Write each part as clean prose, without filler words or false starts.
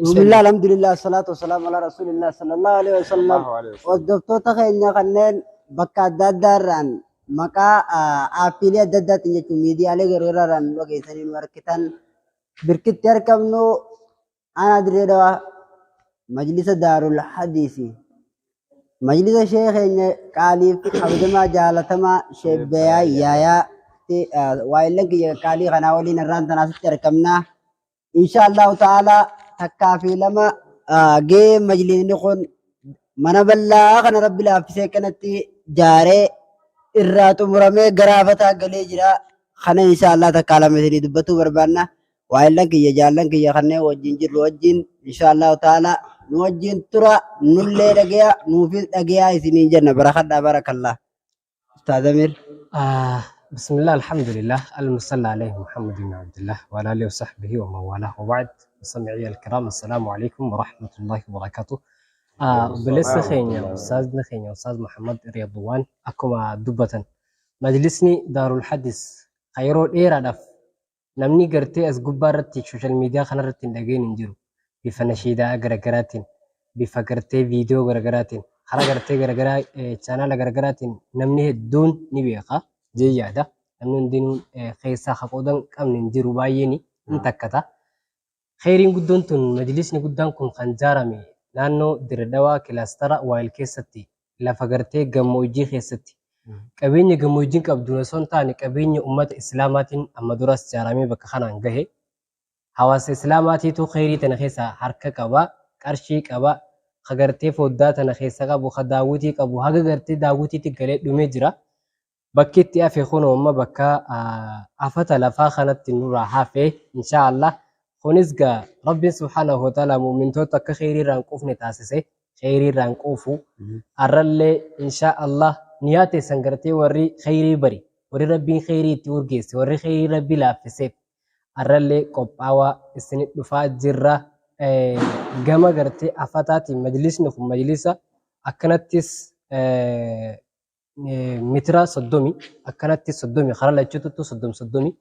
Bismillah, alhamdulillah, salaatu wasalaamu ala rasulillah sallallahu alaihi wasallam. Hordoftoota keenya kanneen bakka adda addaa irraan maqaa aappiilee adda addaatiin jechuun miidiyaalee garagaraa irraan nu dhageessanii nu argitan birkitti argamnu aanaa Dirree Dhawaa Majlisa Daarul Hadiisi. Majlisa shee keenya qaaliif kabajamaa jaalatamaa Sheek Beeyaa Yaayaatti waa'illan kiyya qaalii kanaa waliin irraan tana asitti argamna. Insha Allahu ta'ala takkaa fi lama gahee majlisni kun mana bal'aa kana rabbi laaffisee kanatti jaaree irraa xumuramee garaafataa galee jira. Kana insha Allah takkaa lama isinii dubbatuu barbaanna. Waa'illan kiyya jaallan kiyya kanneen wajjin jirru wajjin insha Allahu ta'ala nu wajjin tura nullee dhagaya nuufis dhagayaa isiniin jenna barakadhaa barakallah. Ustaaz Amir. آه بسم الله الحمد لله المصلى عليه محمد بن عبد الله وعلى آله وصحبه ومن والاه وبعد. مستمعي الكرام، السلام عليكم ورحمة الله وبركاته. Obboleessa keenya ustaazni keenya Ustaaz Muhammad Riyadwaan akkuma dubbatan, majlisni Daarul Hadis kan yeroo dheeraadhaaf namni gartee as gubbaa irratti social media kanarratti hin dhageen hin jiru. Bifa nashiidaa garagaraatiin, bifa gartee viidiyoo garagaraatiin, karaa gartee garagaraa, chaanaala garagaraatiin namni hedduun ni beeka jee yaada. Namni hundinuu keessaa ka qoodan qabne hin jiru, baay'een hin takkata. Kheyriin guddoon tun, majlisni guddaan kun kan jaarame naannoo Dirre Dhawaa kilaastara Waayil keessatti, lafa gartee gammoojjii keessatti. Qabeenya gammoojjiin qabduun osoo hin taane, qabeenya ummata Islaamaatiin amma duras jaaramee bakka kanaan gahe. Hawaasa Islaamaatiitu kheyrii tana keessaa harka qaba, qarshii qaba, ka gartee foddaa tana keessa qabu, ka daawwitii qabu, haga gartee daawwitiitti galee dhumee jira. Bakki itti hafe kunoo amma bakka afata lafaa kanatti nurraa hafe insha Allah. Kunis gaa Rabbiin subhaanahu wa ta'ala mu'mintoota akka kheyrii irraa hin quufne taasise, kheyrii irraa hin quufu. Arrallee insha Allah niyaa teessan gartee warri kheyrii bari, warri Rabbiin kheyrii itti urgeesse, warri kheyrii Rabbi laaffiseef arrallee qophaawaa isinit dhufaa jirra. Gama gartee afataatiin majlisni kun majlisa akkanattis mitira 30, akkanatti 30, karaa lachuututtu 30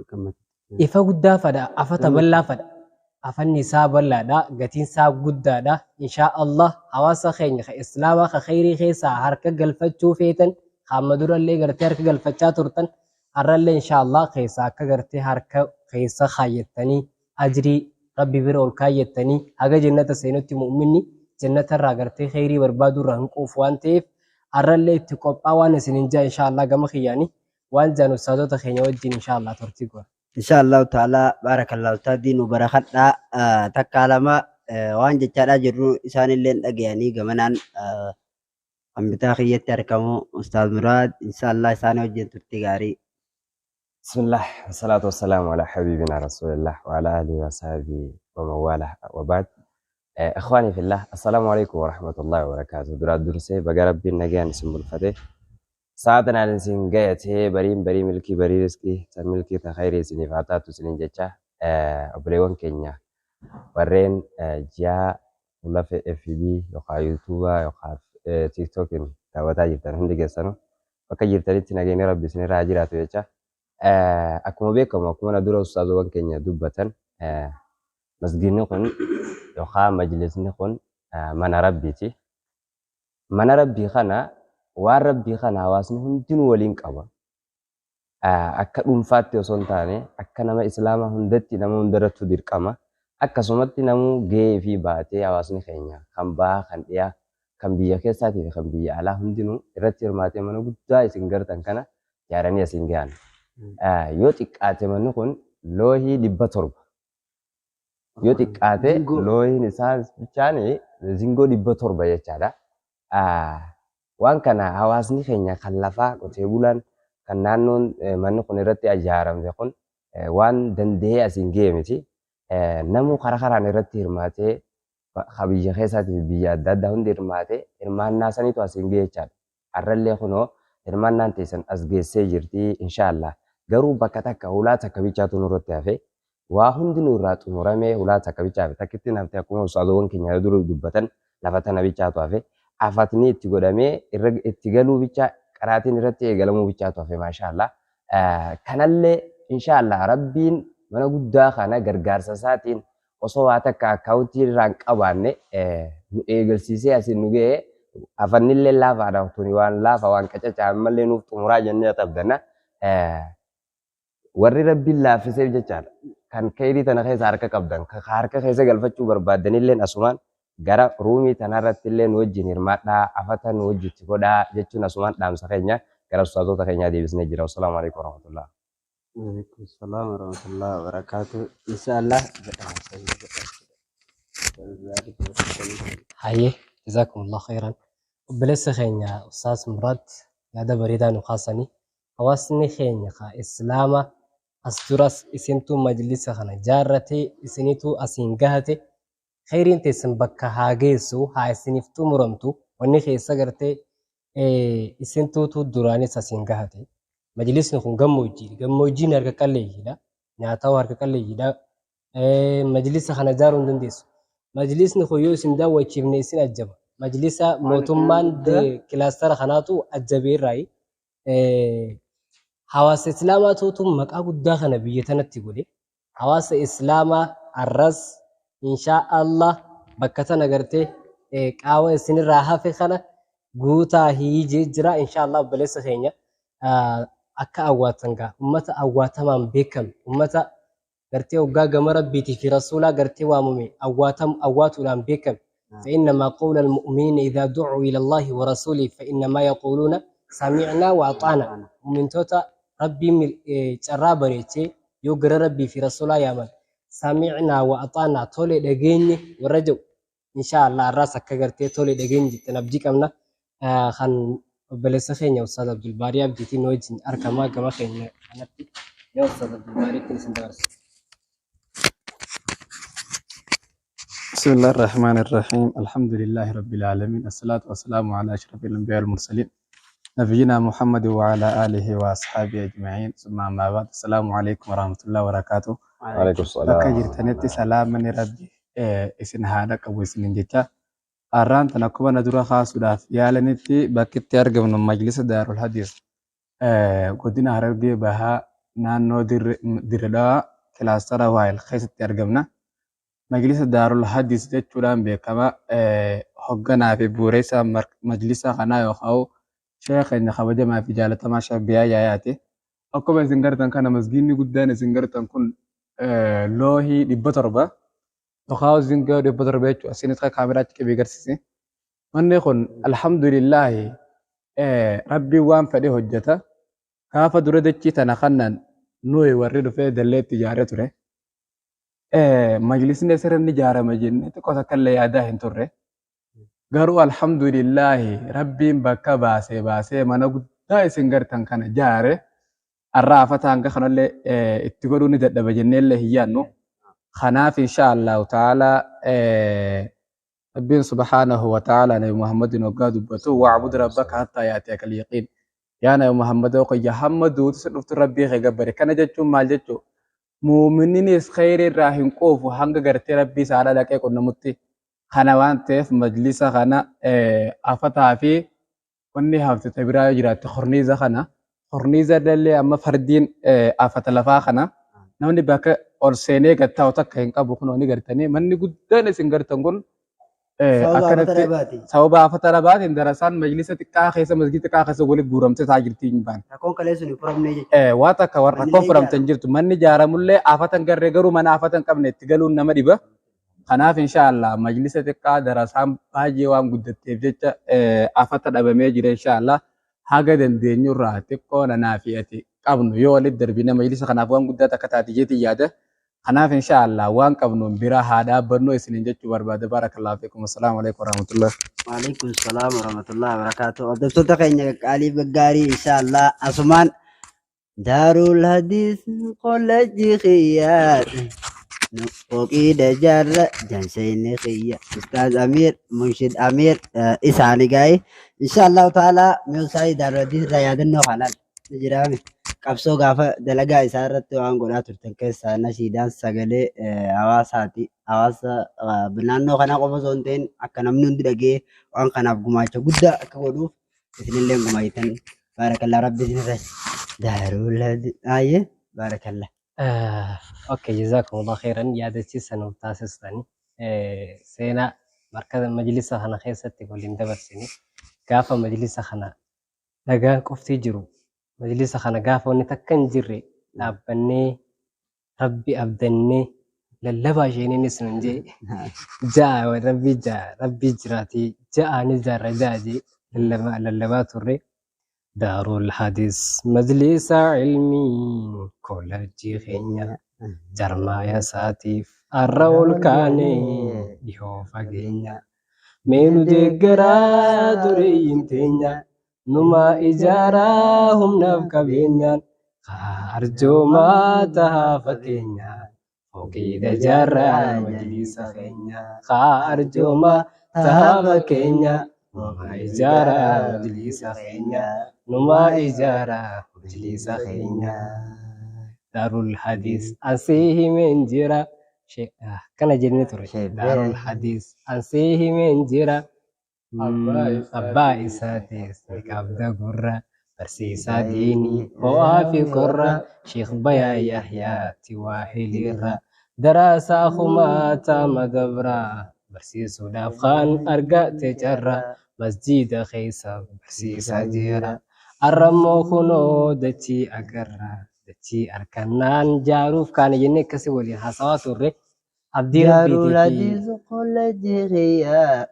30. Ifa guddaa fadha, afata bal'aa fadha. Afanni isaa bal'aadha, gatiin isaa guddaadha. Inshaa Allah hawaasa keenya ka Islaamaa ka kheyrii keessaa harka galfachuu feetan, ka amma durallee gartee harka galfachaa turtan, har'allee inshaa Allah keessaa akka gartee harka keessa kaayyattanii ajrii Rabbi bira ol kaayyattanii haga jannata seenutti, mu'minni jannata irraa gartee kheyrii barbaaduu irraa hin quufu waan ta'eef, har'allee itti qophaa waan isinin jaa. Inshaa Allah gama kiyyaani waan jaan ustaazota keenya wajjin inshaa Allah turtii goona. Insha Allahu ta'ala, barakallahu ustaadii nu barakadhaa. Takkaa lama waan jechaadhaa jirru isaanillee dhagayanii gamanaan kan bitaa kiyyatti argamu Ustaaz Muraad, insha Allah isaan wajjin turtii gaarii. Bismillah, wasalaatu wasalaamu ala habibina rasulillah wa ala alihi wa sahbihi wa man walah wa ba'd. Ikhwaani fillah, assalaamu alaikum wa rahmatullahi wa barakaatuh. Duraa dursee baga Rabbiin nagayaan isin bulfate. Sa'a tanaan isin gayatee, bariin barii milkii, barii riskii, ta milkii, ta khayrii isiniif haa taatu isiniin jecha, obboleewwan keenya warreen ji'a fuula FB yookaan YouTube yookaan TikTokin daawwataa jirtan hundi keessanuu bakka jirtanitti nageenyi Rabbi isinirraa haa jiraatu jecha. Akkuma beekamu, akkuma na dura ustaazowwan keenya dubbatan, masgiidni kun yookaan majlisni kun mana Rabbiiti. Mana Rabbii kana, waan Rabbii kana hawaasni hundinuu waliin qaba. Akka dhuunfaatti osoo hin taane, akka nama Islaamaa hundatti nama hundarrattuu dirqama. Akkasumatti namuu gahee fi baatee hawaasni keenya kan bahaa, kan dhiyaa, kan biyya keessaatii fi kan biyya alaa hundinuu irratti hirmaatee mana guddaa isin gartan kana ijaaranii asiin gahan. Yoo xiqqaate manni kun loohii 700. Yoo xiqqaate loohiin isaa bichaan zingoo 700 jechaadha. Waan kana hawaasni keenya kan lafaa qotee bulaan kan naannoon manni kun irratti ijaaramte kun waan danda'ee asiin ga'e miti. Namuu karaa karaan irratti hirmaatee, ka biyya keessaatii fi biyya adda addaa hundi hirmaatee, hirmaannaa saniitu asiin ga'e jechaadha. Har'allee kunoo hirmaannaan teessan as geessee jirti inshaallah. Garuu bakka takka hulaa takka bichaatu nurratti hafe. Waa hundi nurraa xumuramee hulaa takka bichaa hafe. Takkittiin hafte, akkuma ustaazowwan keenya dura dubbatan, lafa tana bichaatu hafe. Afatni itti godhamee irra itti galuu bichaa, qaraatiin irratti eegalamuu bichaatu hafe, maashaallah. Kanallee inshaallah Rabbiin mana guddaa kana gargaarsa isaatiin Osoo waa takka akkaawuntii irraa hin qabaanne nu eegalsiisee asiin nu ga'ee afannillee laafaadha tuni waan laafa waan qacacaa ammallee nuuf xumuraa jennee qabdanna. Warri rabbiin laaffiseef jechaadha. Kan kayrii tana keessa harka qabdan kan harka keessa galfachuu barbaaddanilleen asumaan gara ruumii tanarratti illee nu wajjin hirmaadhaa afata nu wajjitti godhaa jechuun asumaan dhaamsa keenya gara ustaazota keenyaa deebisnee jira. Wassalaamu alaikum warahmatullah. Waalaikum salaam warahmatullahi wabarakatuh. Inshaallah. Hayyee jazaakumullah khairan. Obboleessa keenya Ustaaz Muraad yaada bareedaa nu kaasanii hawaasni keenya ka Islaama as duras isintu majlisa kana jaarratee isinitu asiin gahate khayriin teessan bakka haa geessu haa isiniif xumuramtu wanni keessa gartee isintuutu duraanis asiin gahate. Majlisni kun gammoojjii gammoojjiin harka qalleeyyiidha. Nyaatawu harka qalleeyyiidha. Majlisa kana ijaaruu hin dandeessu. Majlisni kun yoo isin daawwachiifne isin ajjaba. Majlisa mootummaan kilaastara kanaatu ajjabee irraayi. Hawaasa Islaamaatuutu maqaa guddaa kana biyya tanatti godhe. Hawaasa Islaamaa arras inshaa Allah bakka tana gartee qaawa isinirraa hafe kana guutaa hiijee jira inshaa Allah obboleessa keenya akka awwaatan gaa ummata awwaatamaan beekame ummata gartee hoggaa gama rabbiitii fi rasuulaa gartee waamame awwaatam awwaatuudhaan beekame. فإنما قول المؤمنين إذا دعوا إلى الله ورسوله فإنما يقولون سمعنا وأطعنا. مؤمنتوتا ربي carraa bareechee yoo gara rabbii fi rasuulaa yaaman سمعنا وأطعنا tole dhageenye warra jedhu insha Allah arraas akka gartee tole dhageenye jettan abdii qabna. Kan obboleessa keenya Ustaaz Abdulbaarii Abdiitiin wajjin argamaa gama keenya kanatti yoo Ustaaz Abdulbaariitti isin dabarsa. بسم الله الرحمن الرحيم، الحمد لله رب العالمين، الصلاة والسلام على أشرف الأنبياء والمرسلين نبينا محمد وعلى آله وأصحابه أجمعين، ثم أما بعد، السلام عليكم ورحمة الله وبركاته. Waalaikum Bakka salaam. jirtanitti salaamanni rabbi isin haadha qabu isinin jecha. Har'aan tana akkuma na dura kaasuudhaaf yaalanitti bakki itti argamnu Majlisa Daarul Hadiis godina Harargee Bahaa naannoo Dirre Dhawaa kilaastara Waayil keessatti argamna. Majlisa Daarul Hadiis jechuudhaan beekama. Hoogganaa fi bu'uureessaa majlisa kanaa yookaan sheekha keenya kabajamaa fi jaalatamaa Sheekh Biyaa Yaayaati. Akkuma isin gartan kana masgiidni guddaan isin gartan kun loohii 700 yookaan zingoo 700 jechuudha. Isinis kaameraa achi qabee agarsiise. Manni kun alhamdulillaahi rabbiin waan fedhe hojjeta. Gaafa dura dachii tana kannan nuyi warri dhufee dalleetti ijaaree ture. Majlisni asirratti ijaarama jennee xiqqoo takka illee yaadaa hin turre. Garuu alhamdulillaahi rabbiin bakka baasee baasee mana guddaa isin gartan kana ijaare har'a afata hanga kanallee itti godhuu ni dadhaba jennee illee hin yaadnu. Kanaaf insha Allahu ta'ala rabbiin subhaanahu wa ta'ala nabi Muhammadin hoggaa dubbatu واعبد ربك حتى يأتيك اليقين. Yaa nabi Muhammad qoyya hamma duutu si dhuftu rabbii kee gabbare. Kana jechuun maal jechuu? Muumininis khayrii irraa hin quufu hanga gartee rabbii isaa dhaqee qunnamutti. Kana waan ta'eef majlisa kana afataa fi wanni hafte ta biraa yoo jiraatte horniiza kana. Horniiza illee amma fardiin afata lafaa kana namni bakka ol seenee gad taa'u takka hin qabu kunoo ni gartanii manni guddaan isin gartan kun Sababa afata akkanatti dhabaati. Sababa afata dhabaatiin darasaan majlisa xiqqaa keessa masgiida xiqqaa keessa walitti guuramtee taa'aa jirti hin baane. Rakkoon kalee sun hin furamne jechuudha. Waa takka warra Manni rakkoon illee furamte hin ijaarama. Jirtu. Manni ijaaramullee afata hin garree garuu mana afata hin qabne itti galuun nama dhiba. Kanaaf insha Allah majlisa xiqqaa darasaan baay'ee waan guddatteef jecha afata dhabamee jira insha Allah. Haga dandeenyurraa xiqqoo nanaa fi ati qabnu yoo walitti darbine majlisa kanaaf waan guddaa takka taati jeetii yaada. Kanaaf insha Allah waan qabnuun bira haa dhaabbannu isiniin jechuu barbaada. Barakallahu fiikum. Assalaamu alaikum warahmatullah. Waalaikum salaam warahmatullahi wabarakatuh. Hordoftoota keenya qaqqaalii gaggaarii insha Allah asumaan Daarul Hadiis Kolleejjii Xiyyaar Fooqiidha jaarra janseyni xiyya Ustaaz Amiir Munshid Amiir isaani gaa'e insha Allahu ta'ala mi'oosaayi Daarul Hadiis irraa yaadannoo kanaan ni jiraame qabsoo gaafa dalagaa isaa irratti waan godhaa turtan keessaa nashiidaan sagalee hawaasaati hawaasa naannoo kanaa qofa osoo hin ta'in akka namni hundi dhagee waan kanaaf gumaacha guddaa akka godhuuf isinillee gumaachitan. Baarakallaa rabbi isin irra Daarul Hadiis ayyee baarakallaa. Okay, jazakumullah khairan, yaadachiisa nuuf taasistani. Seenaa markaza majlisa kana keessatti waliin dabarsine, gaafa majlisa kana dhagaan qofti jiru, majlisa kana gaafa wanni takka hin jirre dhaabbannee Rabbi abdannee lallabaa isheenis nun jee ja'a Rabbi ja'a Rabbi jiraati ja'a ni jaarra ja'a jee lallabaa turre. Daarul Hadis majlisa ilmii koolajjii keenya jarmaaya isaatiif arra ol kaane dhihoo fageenya. Mee nu deeggaraa dureeyyiin teenya, numaa ijaaraa humnaaf qabeenyaan, arjoomaa tahaa fakkeenya. Fooqiidha jaarraa majlisa keenya, haa arjoomaa tahaa fakkeenya. Numaa ijaaraa majlisa keenya, numaa ijaaraa majlisa keenya. Daarul Hadiis ansii himeen jira. Kana jennee ture. Daarul Hadiis ansii himeen jira. Abbaa isaatis ni qabda gurra. Barsiisaa diinii ho'aa fi qorra. Sheekh Bayaa Yahyaati waa hiliirra. Daraasaa kumaatama dabra. Barsiisuudhaaf kaan argate carra. Masjiida keessa barsiisaa jira. Arrammoo kunoo dachii agarra. Dachii harkannaan jaaruuf kaana jennee akkasii waliin haasawaa turre. Abdii Daarul Rabbiitii fi Hadiis kollejjii kiyya.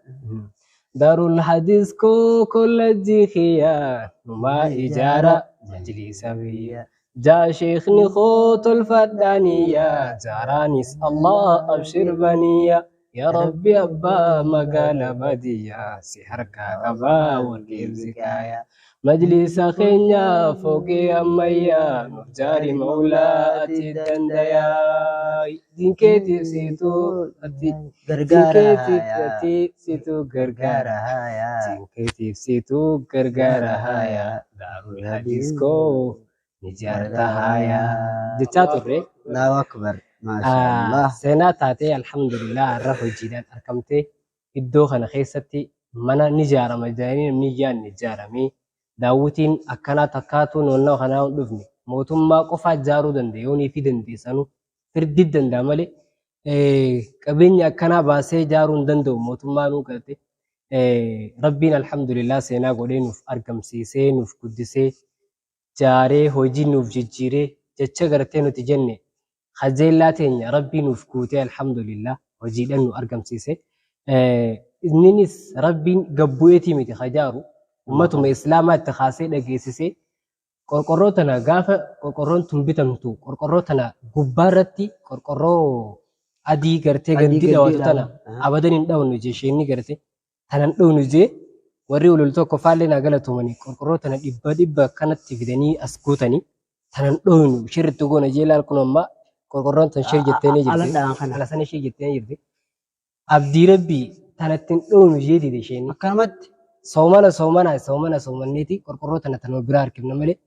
Daarul Hadiis koo kollejjii kiyya, numaa ijaara majlisa biyya. Jaa sheekni koo tolfadhaaniyya, jaaraanis Allah abshir baniyya. Yaa Rabbi abbaa magaala baadiyyaa si harkaa qabaa warqeef zikaaya. Majlisa keenya fooqii ammayyaa nuuf jaari maulaa ati dandayaa. Dinkeetiif siitu ati Gargaara. dinkeetiif ati siitu gargaara. Dinkeetiif siitu gargaara haaya. Daarul Hadiis koo ni jaarta haaya. Jechaa turre. Allahu akbar. Maasha Allah. Seenaa taatee alhamdulillah har'a hojiidhaan argamtee iddoo kana keessatti mana ni ijaarama jedhanii namni yaadne ijaaramee, daawwitiin akkanaa takkaatu naannoo kanaa hin dhufne, mootummaa qofaa ijaaruu danda'e yoonii fi dandeessanuu firdii danda'a malee qabeenya akkanaa baasee ijaaruu hin danda'u mootummaa nuu galte. Rabbiin alhamdulillah seenaa godhee nuuf argamsiisee, nuuf guddisee jaaree, hojii nuuf jijjiiree, jecha gartee nuti jenne kajeellaa teenya Rabbii nuuf guutee, alhamdulillah hojiidhaan nu argamsiise. Inninis Rabbiin gabbu'eetii miti hajaaru, ummatuma islaamaa itti kaasee dhageessisee. Qorqorroo tana gaafa qorqorroon tun bitamtu, qorqorroo tana gubbaarratti qorqorroo adii gartee Adii gandi dhawatu gandi tana dhawa. abadan hin dhawnu jee, isheenni garte tanan dhawnu jee, warri olol tokko faallee naa galatomanii qorqorroo tana dhibba dhibba kanatti fidanii as guutanii tanan dhawnu shirritti goona jee. Laal kun amma qorqorroon tun shir jettee ni Ala jirti. dhaan kana. Ala sana shir jettee ni jirti. Abdii Rabbii tanatti hin dhawnu jee dide isheenni. Akkanumatti. Soomana soomana soomana soomanneeti qorqorroo tana tanuma biraa harkifna malee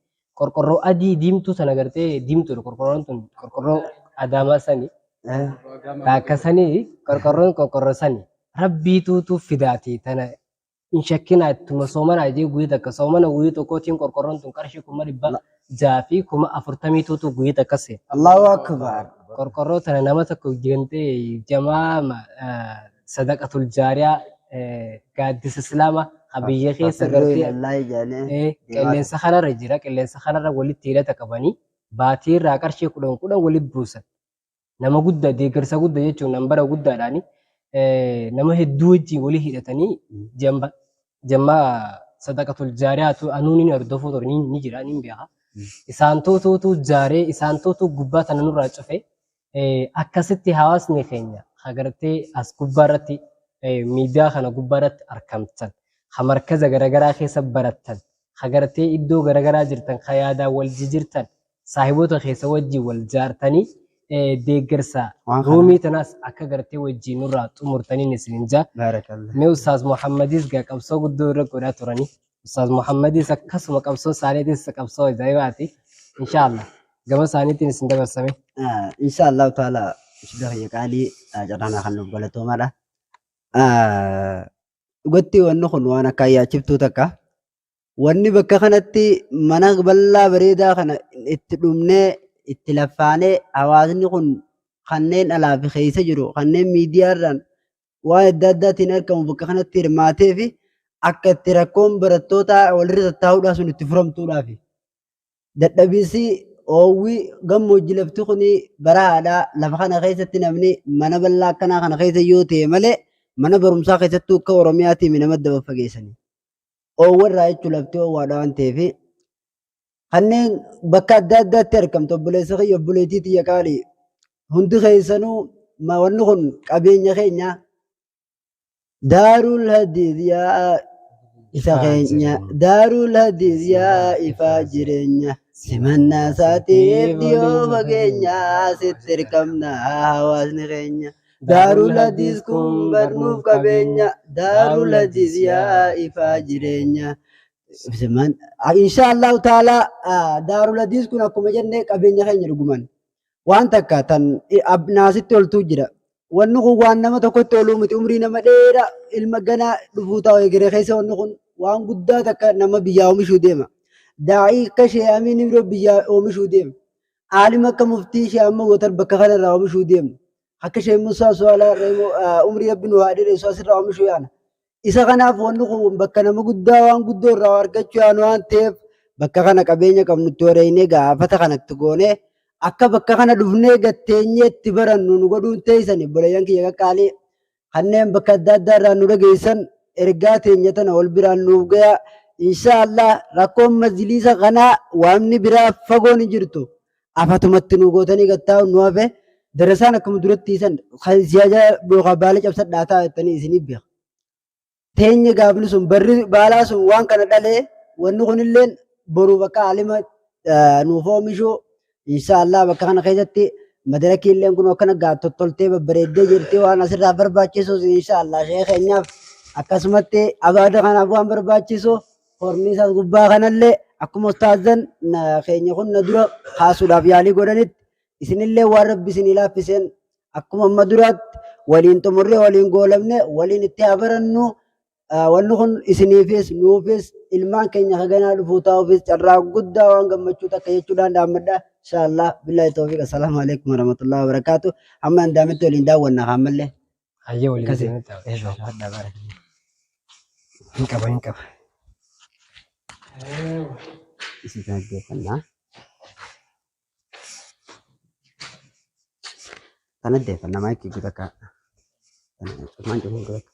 qorqorroo adii diimtuu tana gartee diimtuudha qorqorroon tun, qorqorroo adaamaa sani akkasanii qorqorroon qorqorroo sani Rabbiituutu fidaati tana hin shakkinaa, ittuma soomanaa jee. Guyyaa takka soomana guyyaa tokkootiin qorqorroon tun qarshii 640,000tuutu guyyaa takka seena. Allahu akbar. Qorqorroo tana nama tokko gantee jamaa sadaqatul jaariyaa gaaddisa islaamaa ka biyya keessa Firruu gartee ilallaa jedhanii. Qilleensa kanarra jira, qilleensa kanarra walitti hidhata qabanii baatii irraa qarshii 10 10 walitti buusan. Nama guddaa deeggarsa guddaa jechuun nambara guddaadhaani nama hedduu wajjin walii hidhatanii jammaa sadaqatul jaariyaatu anuun ni hordofuu ture, ni jira, ni beeka. Isaan tuutuutu jaaree, isaan tuutu gubbaa tana nurraa cufe. Akkasitti hawaasni keenya agartee as gubbaa irratti miidiyaa kana gubbaa irratti argamtan, ha markaza garaagaraa keessa barattan, agartee iddoo garaagaraa jirtan, ka yaadaan wal jijjiirtan, saahiboota keessa wajjin wal jaartanii deeggarsa Waan kana. Ruumii tanaas akka gartee wajjin nurraa xumurtaniin isin jaa. Baarakallah. Mee Ustaaz Muhammadis gaa qabsoo guddoo irra godhaa turanii. Ustaaz Muhammadis akkasuma qabsoo isaaniitis qabsoo ajaa'ibaati. Inshaallah gama isaaniitiin isin dabarsame. Insha Allahu ta'ala shida kiyya qaalii carraanaa kan nuuf galatoomaadha. Dhugatti wanni kun waan akka yaachiftuu takka. Wanni bakka kanatti mana bal'aa bareedaa kana itti dhumnee itti laffaanee hawaasni kun kanneen alaa fi keessa jiru kanneen miidiyaarraan waan adda addaatiin argamu bakka kanatti hirmaatee fi akka itti rakkoon barattoota walirra tattaa'uudhaa sun itti furamtuudhaaf. Dadhabiinsi oowwi gammoojji lafti kun barahaadha. Lafa kana keessatti namni mana bal'aa akkanaa kana keessa yoo ta'e malee mana barumsaa keessattuu akka Oromiyaatiin nama adda fageessani. Oowwa irraa jechuun lafti oowwaadha waan ta'eef kanneen bakka adda addaatti argamtu obboleessa kiyya obboleettii tiyya qaalii hundi keessanuu wanni kun qabeenya keenya Daarul Hadiis yaa isa keenya Daarul Hadiis yaa ifaa jireenya simannaa isaatiif dhiyoo fageenya sitti hirkamna hawaasni keenya Daarul Hadiis kun barnuuf qabeenya Daarul Hadiis yaa ifaa jireenya. Insha Allahu ta'ala Daarul Hadiis kun akkuma jenne qabeenya keenya dhuguman waan takka tan naasitti oltuu jira. Wanni kun waan nama tokkotti oluu miti umrii nama dheeraa ilma ganaa dhufuu ta'u egeree keessa wanni kun waan guddaa takka nama biyyaa oomishuu deema. Daa'ii akka ishee amiin biroo biyyaa oomishuu deema. Aalima akka muftii ishee amma gootan bakka kanarraa oomishuu deema. Akka ishee Musaa Suwaalaa umrii rabbi nu haa dheeressu asirraa oomishuu yaana. Isa kanaaf wanni kun bakka nama guddaa waan guddoo irraa argachuu yaanu waan ta'eef bakka kana qabeenya qabnutti wareegnee gaafata kanatti goonee akka bakka kana dhufnee gatteenyee itti barannu nu godhuun teessan obboleeyyan kiyya qaqqaalii kanneen bakka adda addaa irraa nu dhageessan ergaa teenya tana wal biraan nuuf gaya. Insha Allah rakkoon majliisa kanaa waamni biraa fagoon hin jirtu. Afatumatti nu gootanii gattaa'uun nu hafe darasaan akkuma duratti isan siyaasa yookaan baala cabsadhaa ta'a jettanii isiniif beeka. Teenya gaafni sun barri baalaa sun waan kana dhalee wanni kunilleen boru bakka alima nuuf oomishu insha Allah bakka kana keessatti madarakii illeen kun akkana gaa tottoltee babbareeddee jirti waan asirraa barbaachisus insha Allah shee keenyaaf akkasumatti abaada kanaaf waan barbaachisu horni isaas gubbaa kanallee akkuma ustaazan keenya kun na dura kaasuudhaaf yaalii godhanitti isinillee waan rabbi isinii laaffiseen akkuma amma duraatti waliin xumurree waliin goolamne waliin itti haa barannu. Wanni kun isiniifis nuufis ilmaan keenya haganaa dhufuu taa'uufis carraa guddaa waan gammachuu takka jechuudhaan dhaammadha. Inshaallah billahi tawfiq. Assalaamu alaikum warahmatullahi wabarakatuh. Hamma danda'ametti waliin daawwanna kaammallee. Hayyee waliin Akkasi. deemee ta'a. Hin qaba hin qaba. Isin dhaggeeffannaa. Tana deeffannaa maayikii guutuu akka. Tana cumaan cumaan guutuu akka.